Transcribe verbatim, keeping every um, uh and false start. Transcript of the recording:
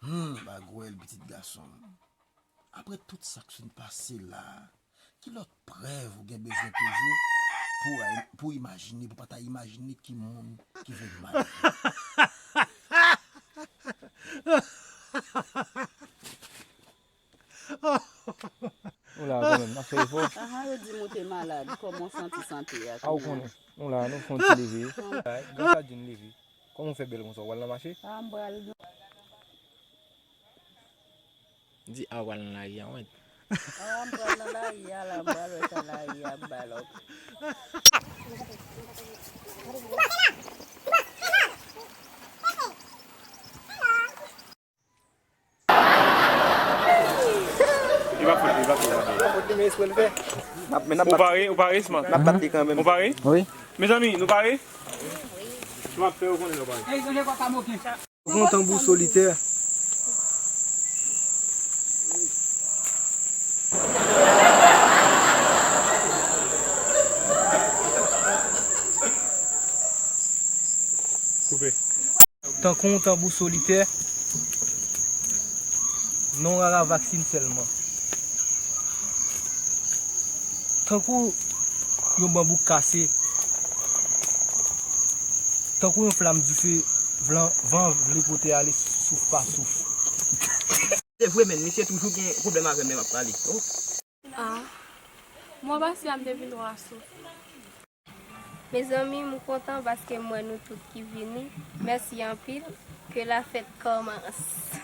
Hmm, Bagwèl, pitit gason m. Apre tout sa k fin pase la a, ki lòt prèv ou gen bezwen toujou pou, pou imajine, pou pa ta imajine ki moun ki vle mal? Ou la kanmenm, n ap fè efò. Ahan, yo di m ou te malad. Kòman w santi sante a kounye a? A, ou konnen. Ou la, nou fè yon ti leve. Gras a Dye n leve. Kòman w fè bèl konsa, w pral nan mache? A, m pral. Di a w pral nan lari a, went. A, m pral nan lari a la, m pral wè sa lari a ap bay la, oke. Li pa fèt, li pa fèt, li pa fèt. Ou pare, ou pare, Sman? N ap bat li kanmenm. Ou pare? Wi. Mezanmi, nou pare? Sman ap fè yo konnen nou pare. Kontan bou solitè. Koupe. Tankou yon tanbou solitè, non rara vaksin sèlman. Tankou yon banbou k kase, tankou yon flam dife, van vle pote ale souf pa souf. Se vre menn, misye toujou gen pwoblèm avè m lè m ap pale. Ah, mwa pase a m te vin wè w a souf. Mezanmi, m kontan paske m wè nou tout ki vini. Mèsi anpil. Que la fête commence.